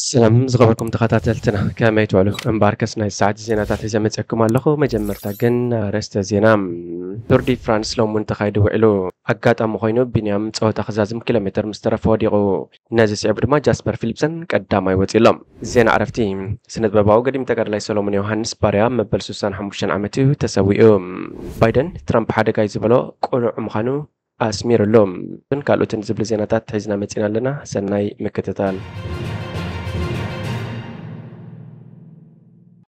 ሰላም ዝኸበርኩም ተኸታተልትና፣ ከመይ ትውዕሉ? እምበኣርከስ ናይ ሰዓት ዜናታት ሒዘ መፅኣኩም ኣለኹ። መጀመርታ ግን ኣርእስተ ዜና። ቱር ዲ ፍራንስ ሎሚ እውን ተኻይዱ ውዒሉ። ኣጋጣሚ ኮይኑ ቢንያም ፀወታ ክዛዝም ኪሎ ሜትር ምስ ተረፈ ወዲቑ። ነዚ ስዒቡ ድማ ጃስፐር ፊሊፕሰን ቀዳማይ ወፂኡ ኣሎ። ዜና ዕረፍቲ። ስነ ጥበባዊ ገዲም ተጋዳላይ ሰሎሞን ዮሃንስ ባርያ መበል ሱሳን ሓሙሽተን ዓመት እዩ ተሰዊኡ። ባይደን ትራምፕ ሓደጋ እዩ ዝበሎ ቅኑዕ ምዃኑ ኣስሚርሉ። እን ካልኦትን ዝብሉ ዜናታት ሒዝና መፂና ኣለና። ሰናይ ምክትታል።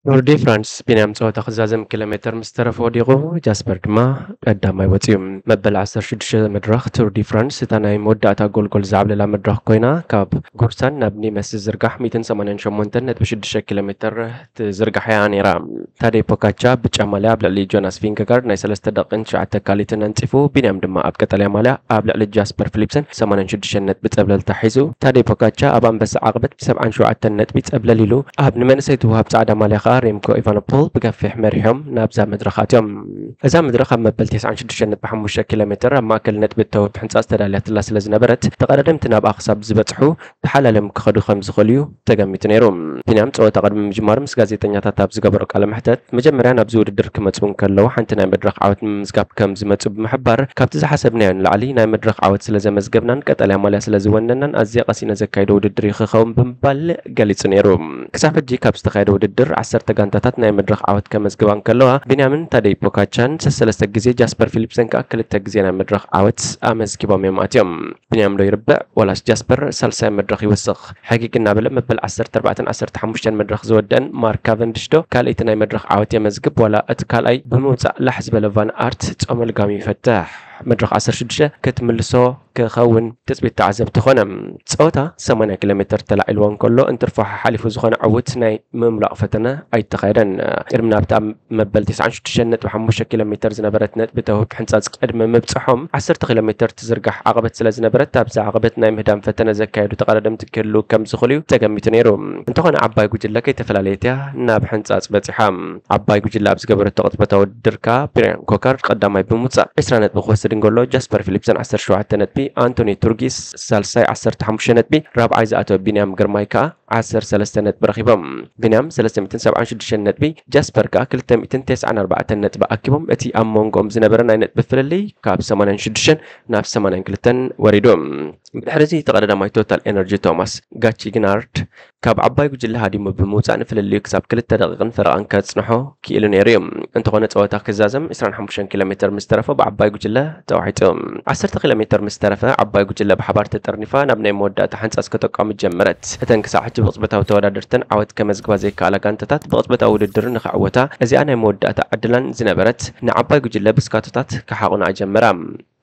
ቱር ዲ ፍራንስ ቢንያም ፀወታ ክዛዘም ኪሎ ሜትር ምስ ተረፈ ወዲቑ፣ ጃስፐር ድማ ቀዳማይ ወፂኡ። መበል ዓሰርተ ሽዱሽተ መድረኽ ቱር ዲ ፍራንስ እታ ናይ መወዳእታ ጎልጎል ዝዓብለላ መድረኽ ኮይና፣ ካብ ጉርሳን ናብ ኒመስ ዝዝርጋሕ ሚእትን ሰማንያን ሸሞንተን ነጥቢ ሽዱሽተ ኪሎ ሜትር ትዝርጋሕ እያ ነይራ። ታዴ ፖካቻ ብጫ ማልያ ኣብ ልዕሊ ጆናስ ቪንገጋርድ ናይ ሰለስተ ደቂቕን ትሽዓተ ካሊትን ኣንጺፉ፣ ቢንያም ድማ ኣብ ቀጠልያ ማልያ ኣብ ልዕሊ ጃስፐር ፊሊፕሰን ሰማንያን ሽዱሽተ ነጥቢ ጸብለልታ ሒዙ። ታዴ ፖካቻ ኣብ ኣንበሳ ዓቕበት ብሰብዓን ሸውዓተን ነጥቢ ጸብለል ኢሉ፣ ኣብ ንመንእሰይ ትወሃብ ጻዕዳ ማልያ ከኣ ሬምኮ ኢቫኖፖል ብገፊሕ መሪሖም ናብዛ መድረኽ ኣትዮም። እዛ መድረኽ ኣብ መበል ተስዓን ሽዱሽተን ነጥቢ ሓሙሽተ ኪሎ ሜትር ኣብ ማእከል ነጥቢ እተወብ ሕንጻጽ ተዳልያትላ ስለ ዝነበረት፣ ተቐዳደምቲ ናብኣ ክሳብ ዝበጽሑ ተሓላልዮም ክኸዱ ከም ዝኽእሉ እዩ ተገሚቱ ነይሩ። ቢንያም ጸወታ ቅድሚ ምጅማሩ ምስ ጋዜጠኛታት ኣብ ዝገበሮ ቃለ መሕተት፣ መጀመርያ ናብዚ ውድድር ክመጹ እንከለዉ ሓንቲ ናይ መድረኽ ዓወት ንምምዝጋብ ከም ዝመጹ ብምሕባር፣ ካብቲ ዝሓሰብናዮ ንላዕሊ ናይ መድረኽ ዓወት ስለ ዘመዝገብናን ቀጠልያ ማልያ ስለ ዝወነናን ኣዝየ ቀሲነ ዘካይዶ ውድድር እዩ ክኸውን ብምባል ገሊጹ ነይሩ። ክሳብ ሕጂ ካብ ዝተኻየደ ውድድር ዓሰርተ ጋንታታት ናይ መድረኽ ዓወት ከመዝግባ እንከለዋ፣ ቢንያምን ታደይ ፖካቻን ሰለስተ ግዜ፣ ጃስፐር ፊሊፕሰን ከኣ ክልተ ግዜ ናይ መድረኽ ዓወት ኣመዝጊቦም እዮም ኣትዮም። ቢንያም ዶ ይርብዕ ወላስ ጃስፐር ሳልሳይ መድረኽ ይውስኽ? ሕጊግ እናበለ መበል ዓሰርተ ኣርባዕተን ዓሰርተ ሓሙሽተን መድረኽ ዝወደአን ማርክ ካቨንድሽ ዶ ካልኣይቲ ናይ መድረኽ ዓወት የመዝግብ፣ ዋላ እቲ ካልኣይ ብምውጻእ ላሕ ዝበለ ቫን ኣርት ጾመ ልጋም ይፈትሕ? መድረኽ ዓሰርተ ሽዱሽተ ክትምልሶ ክኸውን ትጽቢት ተዓዘብቲ ኾነ። ጸወታ ሰማንያ ኪሎ ሜትር ተላዒልዎ እንከሎ፣ እንትርፎ ሓሓሊፉ ዝኾነ ዕዉት ናይ ምምላቕ ፈተነ ኣይተኻየደን። ቅድሚ ናብታ መበል ተስዓን ሽዱሽተን ነጥቢ ሓሙሽተ ኪሎ ሜትር ዝነበረት ነጥቢ ተውህብ ሕንጻጽ ቅድሚ ምብጽሖም፣ ዓሰርተ ኪሎ ሜትር ትዝርጋሕ ዓቐበት ስለ ዝነበረት፣ ኣብዛ ዓቐበት ናይ ምህዳም ፈተነ ዘካየዱ ተቐዳደምቲ ክህልዉ ከም ዝኽእሉ እዩ ተገሚቱ ነይሩ። እንተኾነ፣ ዓባይ ጉጅለ ከይተፈላለየት እያ ናብ ሕንጻጽ በጺሓ። ዓባይ ጉጅለ ኣብ ዝገበረቶ ቅጽበታዊ ውድድር ከኣ ብራያን ኮካር ቀዳማይ ብምውጻእ ዕስራ ነጥቢ ክወስድ እንከሎ፣ ጃስፐር ፊሊፕሰን ዓሰርተ ሸውዓተ ነጥቢ፣ ኣንቶኒ ቱርጊስ ሳልሳይ ዓሰርተ ሓሙሽተ ነጥቢ፣ ራብዓይ ዝኣተወ ቢንያም ግርማይ ከኣ ዓሰርተ ሰለስተ ነጥቢ ረኺቦም። ቢንያም ሰለስተ ሚእትን ሰብዓን ሽዱሽተን ነጥቢ፣ ጃስፐር ከኣ ክልተ ሚእትን ተስዓን ኣርባዕተን ነጥቢ ኣኪቦም፣ እቲ ኣብ መንጎኦም ዝነበረ ናይ ነጥቢ ፍልልይ ካብ ሰማንያን ሽዱሽተን ናብ ሰማንያን ክልተን ወሪዱ። ብድሕሪ እዚ ተቐዳዳማይ ቶታል ኤነርጂ ቶማስ ጋቺግናርድ ካብ ዓባይ ጉጅለ ሃዲሙ ብምውጻእ ንፍልልዩ ክሳብ ክልተ ደቂቕን ፈረቓን ከጽንሖ ክኢሉ ነይሩ እዩ። እንተኾነ ጸወታ ክዛዘም ዕስራን ሓሙሽተን ኪሎ ሜትር ምስ ተረፎ ብዓባይ ጉጅለ ተዋሒጡ። ዓሰርተ ኪሎ ሜትር ምስ ተረፈ ዓባይ ጉጅለ ብሓባር ተጠርኒፋ ናብ ናይ መወዳእታ ሕንጻጽ ከተቋሚ ጀመረት። እተን ክሳብ ሕጂ ብቕጽበታዊ ተወዳደርተን ዓወት ከመዝግባ ዘይከኣላ ጋንታታት ብቕጽበታዊ ውድድር ንኽዕወታ እዚኣ ናይ መወዳእታ ዕድላን ዝነበረት ንዓባይ ጉጅለ ብስካቶታት ክሓቑና ጀመራ።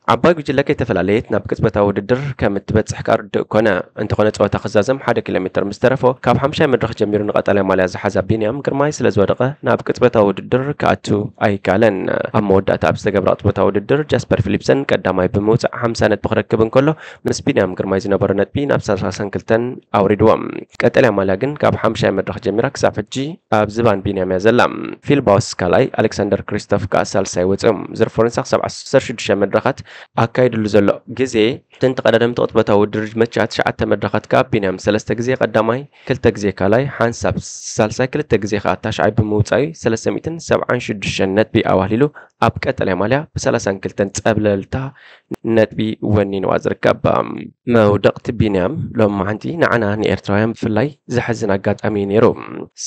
ዓባይ ጉጅለ ከይተፈላለየት ናብ ቅጽበታዊ ውድድር ከም እትበጽሕ ከኣ ርዱእ ኮነ። እንተኾነ ጸወታ ክዛዘም ሓደ ኪሎ ሜትር ምስ ተረፎ፣ ካብ ሓምሻይ መድረኽ ጀሚሩ ንቐጠልያ ማልያ ዝሓዛ ቢንያም ግርማይ ስለ ዝወደቐ ናብ ቅጽበታዊ ውድድር ክኣቱ ኣይከኣለን። ኣብ መወዳእታ ኣብ ዝተገብረ ቅጽበታዊ ውድድር ጃስፐር ፊሊፕሰን ቀዳማይ ብምውጻእ ሓምሳ ነጥቢ ክረክብ እንከሎ፣ ምስ ቢንያም ግርማይ ዝነበሮ ነጥቢ ናብ ሰላሳን ክልተን ኣውሪድዎ። ቀጠልያ ማልያ ግን ካብ ሓምሻይ መድረኽ ጀሚራ ክሳብ ሕጂ ኣብ ዝባን ቢንያም እያ ዘላ። ፊል ባውስ ካልኣይ፣ ኣሌክሳንደር ክሪስቶፍ ከኣ ሳልሳይ ወጺኦም። ዙር ፈረንሳ ክሳብ ዓሰርተ ሽዱሽተ መድረኻት ኣካይድሉ ዘሎ ግዜ፣ እተን ተቐዳደምቲ ቅጽበታዊ ውድድር ዝመችኣ ትሽዓተ መድረኻት ከኣ ቢንያም ሰለስተ ግዜ ቀዳማይ፣ ክልተ ግዜ ካልኣይ፣ ሓንሳብ ሳልሳይ፣ ክልተ ግዜ ከኣ ታሽዓይ ብምውጻእ እዩ ሰለስተ ሚእትን ሰብዓን ሽዱሽተን ነጥቢ ኣዋህሊሉ ኣብ ቀጠልያ ማልያ ብሰላሳን ክልተን ጸብለልታ ነጥቢ ወኒንዋ ዝርከብ። መውደቕቲ ቢንያም ሎማዓንቲ ንዓና ንኤርትራውያን ብፍላይ ዘሕዝን ኣጋጣሚ እዩ ነይሩ።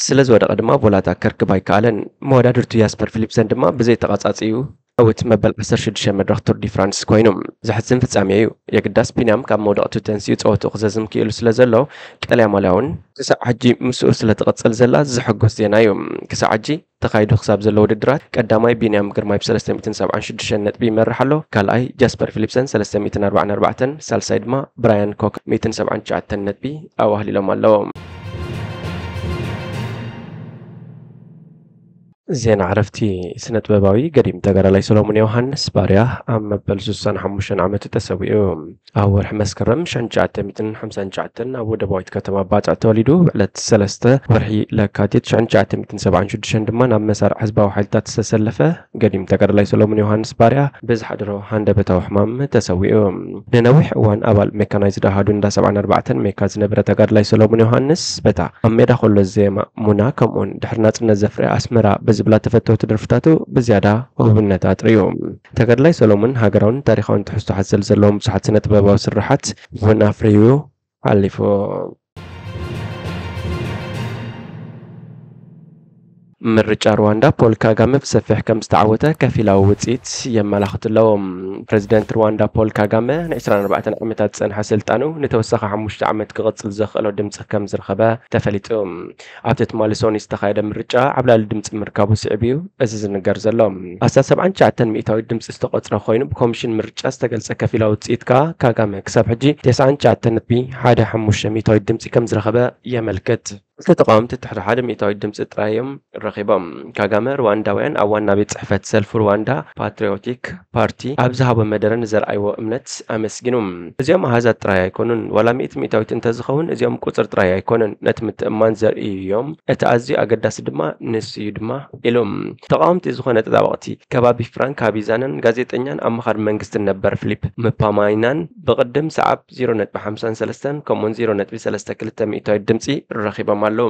ስለ ዝወደቐ ድማ ቮላታ ከርክብ ኣይከኣለን። መወዳድርቱ ጃስፐር ፊሊፕሰን ድማ ብዘይ ተቐጻጺኡ ዕውት መበል ዓሰርተ ሽዱሽተ መድረኽ ቱር ዲ ፍራንስ ኮይኑ። ዘሕዝን ፍጻሜ እዩ። የግዳስ ቢንያም ካብ መውደቕቱ ተንሲኡ ጸወትኡ ክዘዝም ክኢሉ ስለ ዘሎ፣ ቀጠልያ ማልያ እውን ክሳዕ ሕጂ ምስኡ ስለ ትቕጽል ዘላ ዘሐጉስ ዜና እዩ። ክሳዕ ሕጂ ተኻይዱ ክሳብ ዘሎ ውድድራት ቀዳማይ ቢንያም ግርማይ ብ ሰለስተ ሚእትን ሰብዓን ሽዱሽተን ነጥቢ ይመርሕ ኣሎ። ካልኣይ ጃስፐር ፊሊፕሰን ሰለስተ ሚእትን ኣርባዓን ኣርባዕተን፣ ሳልሳይ ድማ ብራያን ኮክ ሚእትን ሰብዓን ትሽዓተን ነጥቢ ኣዋህሊሎም ኣለዎ። ዜና ዕረፍቲ። ስነ ጥበባዊ ገዲም ተጋዳላይ ሰሎሞን ዮሃንስ ባርያ ኣብ መበል ስሳን ሓሙሽተን ዓመቱ ተሰዊኡ። ኣብ ወርሒ መስከረም ሽሕን ትሽዓተ ሚእትን ሓምሳን ትሽዓተን ኣብ ወደባዊት ከተማ ባጽዕ ተወሊዱ። ዕለት ሰለስተ ወርሒ ለካቲት ሽሕን ትሽዓተ ሚእትን ሰብዓን ሽዱሽተን ድማ ናብ መሳርዕ ህዝባዊ ሓይልታት ዝተሰለፈ ገዲም ተጋዳላይ ሰሎሞን ዮሃንስ ባርያ ብዝሓደሮ ሃንደበታዊ ሕማም ተሰዊኡ። ንነዊሕ እዋን ኣባል ሜካናይዝድ ኣሃዱ እንዳ ሰብዓን ኣርባዕተን ሜካ ዝነበረ ተጋዳላይ ሰሎሞን ዮሃንስ፣ በታ ኣብ ሜዳ ኮሎ ዜማ ሙና፣ ከምኡውን ድሕሪ ናጽነት ዘፍረየ ኣስመራ ብዝብላ ተፈተውቲ ደርፍታቱ ብዝያዳ ህቡብነት ኣጥርዩ። ተጋዳላይ ሰሎሞን ሃገራውን ታሪኻውን ትሕዝቶ ሓዘል ዘለዎም ብዙሓት ስነ ጥበባዊ ስርሓት እውን ኣፍርዩ ሓሊፉ። ምርጫ ሩዋንዳ ፖል ካጋመ ብሰፊሕ ከም ዝተዓወተ ከፊላዊ ውጽኢት የመላኽቱ ኣለዉ። ፕሬዚደንት ሩዋንዳ ፖል ካጋመ ን ዕስራን ኣርባዕተን ዓመታት ዝጸንሐ ስልጣኑ ንተወሳኺ ሓሙሽተ ዓመት ክቕጽል ዘኽእሎ ድምጺ ከም ዝረኸበ ተፈሊጡ። ኣብቲ ትማሊ ሰኑይ ዝተኻየደ ምርጫ ዓብላሊ ድምጺ ምርካቡ ስዒቡ እዩ እዚ ዝንገር ዘሎ። ኣስታት ሰብዓን ትሽዓተን ሚእታዊት ድምጺ ዝተቖጽረ ኮይኑ፣ ብኮሚሽን ምርጫ ዝተገልጸ ከፊላዊ ውጽኢት ከኣ ካጋመ ክሳብ ሕጂ ተስዓን ትሽዓተን ነጥቢ ሓደ ሓሙሽተ ሚእታዊት ድምጺ ከም ዝረኸበ የመልክት። ክልተ ተቃወምቲ ትሕቲ ሓደ ሚእታዊት ድምጺ ጥራይ እዮም ረኺቦም። ካጋመ ሩዋንዳውያን ኣብ ዋና ቤት ጽሕፈት ሰልፊ ሩዋንዳ ፓትሪዮቲክ ፓርቲ ኣብ ዝሃቦ መደረ ንዘርኣይዎ እምነት ኣመስጊኑ። እዚኦም ኣሃዛት ጥራይ ኣይኮኑን፣ ዋላ ሚእቲ ሚእታዊት እንተዝኸውን እዚኦም ቁጽሪ ጥራይ ኣይኮኑን፣ ነቲ ምትእምማን ዘርእዩ እዮም። እቲ ኣዝዩ ኣገዳሲ ድማ ንሱ እዩ ድማ ኢሉ። ተቃወምቲ ዝኾነ ተጣበቕቲ ከባቢ ፍራንክ ሃቢዛናን ጋዜጠኛን ኣማኻሪ መንግስትን ነበር ፊሊፕ ምፓማይናን ብቕድም ሰዓብ ዜሮ ነጥቢ ሓምሳን ሰለስተን ከምኡውን ዜሮ ነጥቢ ሰለስተ ክልተ ሚእታዊት ድምጺ ረኺቦም ኣለዉ።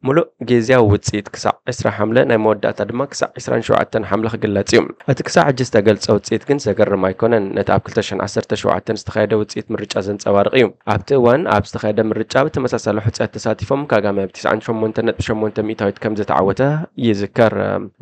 ሙሉእ ግዜያዊ ውጽኢት ክሳዕ ዕስራ ሓምለ፣ ናይ መወዳእታ ድማ ክሳዕ ዕስራን ሸውዓተን ሓምለ ክግለጽ እዩ። እቲ ክሳዕ ሕጂ ዝተገልጸ ውጽኢት ግን ዘገርም ኣይኮነን። ነቲ ኣብ ክልተ ሽሕን ዓሰርተ ሸውዓተን ዝተኻየደ ውጽኢት ምርጫ ዘንጸባርቕ እዩ። ኣብቲ እዋን ኣብ ዝተኻየደ ምርጫ ብተመሳሳሊ ሕጹያት ተሳቲፎም ካጋመ ብ ትስዓን ሸሞንተን ነጥቢ ሸሞንተ ሚእታዊት ከም ዝተዓወተ ይዝከር።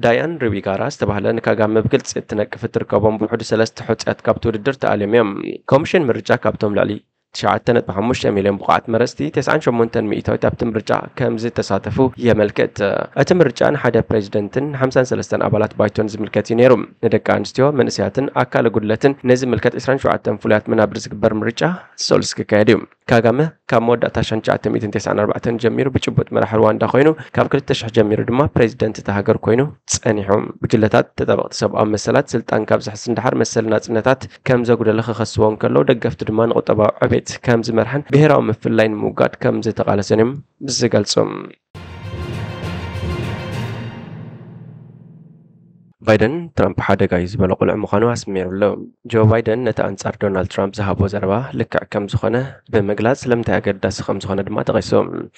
ዳያን ሪዊጋራ ዝተባህለ ንካጋመ ብግልጺ እትነቅፍ እትርከቦም ብውሕዱ ሰለስተ ሕጹያት ካብቲ ውድድር ተኣልዮም እዮም። ኮሚሽን ምርጫ ካብቶም ልዕሊ ትሽዓተ ነጥቢ ሓሙሽተ ሚልዮን ብቑዓት መረጽቲ፣ ተስዓን ሸሞንተን ሚእታዊት ኣብቲ ምርጫ ከም ዝተሳተፉ የመልክት። እቲ ምርጫ ንሓደ ፕሬዚደንትን ሓምሳን ሰለስተን ኣባላት ባይቶን ዝምልከት እዩ ነይሩ። ንደቂ ኣንስትዮ፣ መንእሰያትን ኣካለ ጉድለትን ንዝምልከት ዕስራን ሸውዓተን ፍሉያት መናብር ዝግበር ምርጫ ሰሉስ ክካየድ እዩ። ካጋመ ካብ መወዳእታ ሽሕን ትሽዓተ ሚእትን ተስዓን ኣርባዕተን ጀሚሩ ብጭቡጥ መራሒ ሩዋንዳ ኮይኑ፣ ካብ ክልተ ሽሕ ጀሚሩ ድማ ፕሬዚደንት እታ ሃገር ኮይኑ ጸኒሑ። ጉጅለታት ተጣበቕቲ ሰብኣዊ መሰላት ስልጣን ካብ ዝሕዝ ንደሓር መሰል ናጽነታት ከም ዘጉደለ ክኸስዎ እንከለዉ፣ ደገፍቱ ድማ ንቁጠባዊ ዕቤት ከም ዝመርሐን ብሄራዊ ምፍልላይ ንምውጋድ ከም ዝተቓለሰን እዮም ዝገልጹ። ባይደን ትራምፕ ሓደጋ እዩ ዝበሎ ቁልዕ ምዃኑ ኣስሚሩ ኣሎ። ጆ ባይደን ነቲ ኣንጻር ዶናልድ ትራምፕ ዝሃቦ ዘረባ ልክዕ ከም ዝኾነ ብምግላጽ፣ ስለምንታይ ኣገዳሲ ከም ዝኾነ ድማ ጠቒሱ።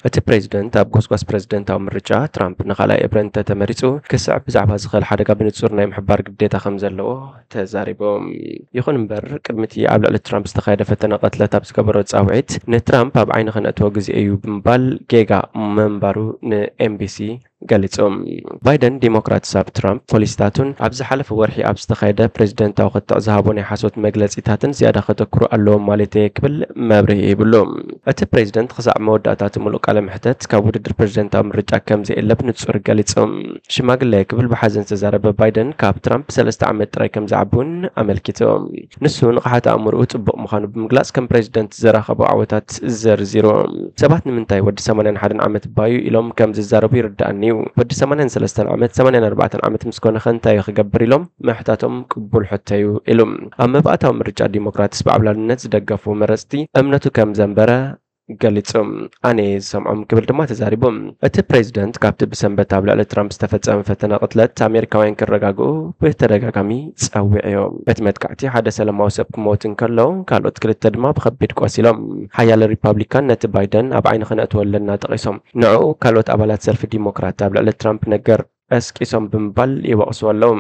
እቲ ፕሬዚደንት ኣብ ጎስጓስ ፕሬዚደንታዊ ምርጫ ትራምፕ ንኻልኣይ እብረ እንተተመሪጹ ክስዕብ ብዛዕባ ዝኽእል ሓደጋ ብንጹር ናይ ምሕባር ግዴታ ከም ዘለዎ ተዛሪቡ። ይኹን እምበር፣ ቅድሚ እቲ ኣብ ልዕሊ ትራምፕ ዝተኻየደ ፈተነ ቅትለት ኣብ ዝገበሮ ጻውዒት፣ ንትራምፕ ኣብ ዓይኒ ከነእትዎ ግዜ እዩ ብምባል ጌጋ ምንባሩ ንኤምቢሲ ገሊጹ። ባይደን ዲሞክራትስ ኣብ ትራምፕ ፖሊሲታቱን ኣብ ዝሓለፈ ወርሒ ኣብ ዝተኻየደ ፕሬዚደንታዊ ክትዕ ዝሃቦ ናይ ሓሶት መግለጺታትን ዝያዳ ከተኩሩ ኣለዎም ማለት እየ ክብል መብርሂ ሂብሉ። እቲ ፕሬዚደንት ክሳዕ መወዳእታ እቲ ምሉእ ቃለ መሕተት ካብ ውድድር ፕሬዚደንታዊ ምርጫ ከም ዘየለ ብንጹር ገሊጹ። ሽማግለ ክብል ብሓዘን ዝተዛረበ ባይደን ካብ ትራምፕ ሰለስተ ዓመት ጥራይ ከም ዝዓቢ እውን ኣመልኪቱ። ንሱ ንቕሓት ኣእምሮኡ ጽቡቕ ምዃኑ ብምግላጽ ከም ፕሬዚደንት ዘራኸቦ ዓወታት ዘርዚሩ። ሰባት ንምንታይ ወዲ ሰማንያን ሓደን ዓመት ባዩ ኢሎም ከም ዝዛረቡ ይርድኣኒ እዩ። ወዲ ሰማንያን ሰለስተን ዓመት፣ ሰማንያን ኣርባዕተን ዓመት ምስ ኮነ ከ እንታይ እዩ ክገብር ኢሎም ምሕታቶም ቅቡል ሕቶ እዩ ኢሉ። ኣብ መባእታዊ ምርጫ ዲሞክራትስ ብዓብላልነት ዝደገፉ መረጽቲ እምነቱ ከም ዘንበረ ገሊጹ። ኣነ እየ ዝሰምዖም ክብል ድማ ተዛሪቡ። እቲ ፕሬዚደንት ካብቲ ብሰንበት ኣብ ልዕሊ ትራምፕ ዝተፈጸመ ፈተነ ቅትለት ኣሜሪካውያን ክረጋግኡ ብተደጋጋሚ ጸዊዑ። እቲ መጥቃዕቲ ሓደ ሰላማዊ ሰብ ክመውት እንከሎ፣ ካልኦት ክልተ ድማ ብኸቢድ ቆሲሎም። ሓያለ ሪፓብሊካን ነቲ ባይደን ኣብ ዓይኒ ክነእትዎ ኣለና ጠቒሶም፣ ንዕኡ ካልኦት ኣባላት ሰልፊ ዲሞክራት ኣብ ልዕሊ ትራምፕ ነገር ቀስቂሶም ብምባል ይወቕስዎ ኣለዉ።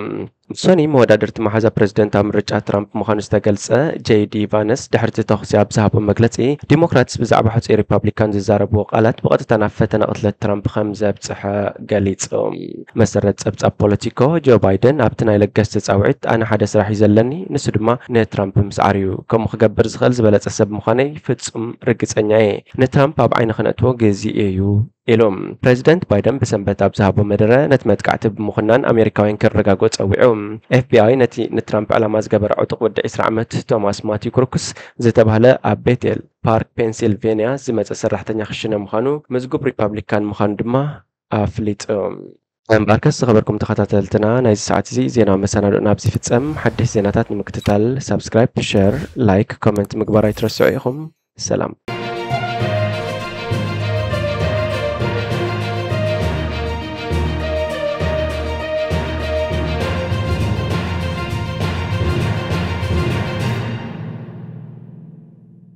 ሰኑይ መወዳድርቲ መሓዛ ፕሬዚደንታዊ ምርጫ ትራምፕ ምዃኑ ዝተገልጸ ጄዲ ቫነስ ድሕሪ እቲ ተኹሲ ኣብ ዝሃቦ መግለጺ፣ ዲሞክራትስ ብዛዕባ ሕጹይ ሪፓብሊካን ዝዛረብዎ ቃላት ብቐጥታ ናብ ፈተነ ቅትለት ትራምፕ ከም ዘብጽሐ ገሊጹ። መሰረት ጸብጻብ ፖለቲኮ፣ ጆ ባይደን ኣብቲ ናይ ለገስቲ ጻውዒት፣ ኣነ ሓደ ስራሕ እዩ ዘለኒ፣ ንሱ ድማ ንትራምፕ ምስዓር እዩ። ከምኡ ክገብር ዝኽእል ዝበለጸ ሰብ ምዃነይ ፍጹም ርግጸኛ እየ። ንትራምፕ ኣብ ዓይኒ ክነእትዎ ግዜኡ እዩ ኢሉ። ፕሬዚደንት ባይደን ብሰንበት ኣብ ዝሃቦ መደረ፣ ነቲ መጥቃዕቲ ብምኹናን ኣሜሪካውያን ክረጋግኡ ጸዊዑ። ኤፍቢኣይ ነቲ ንትራምፕ ዕላማ ዝገበረ ዕጡቕ ወዲ ዕስራ ዓመት ቶማስ ማቲው ክሩክስ ዝተባህለ ኣብ ቤቴል ፓርክ ፔንሲልቬንያ ዝመጸ ሰራሕተኛ ክሽነ ምዃኑ፣ መዝጉብ ሪፓብሊካን ምዃኑ ድማ ኣፍሊጡ። እምበኣርከስ ዝኸበርኩም ተኸታተልትና፣ ናይዚ ሰዓት እዚ ዜናዊ መሰናድኦ ናብዚ ይፍጸም። ሓድሽ ዜናታት ንምክትታል ሳብስክራይብ፣ ሸር፣ ላይክ፣ ኮመንት ምግባር ኣይትረስዑ ኢኹም። ሰላም።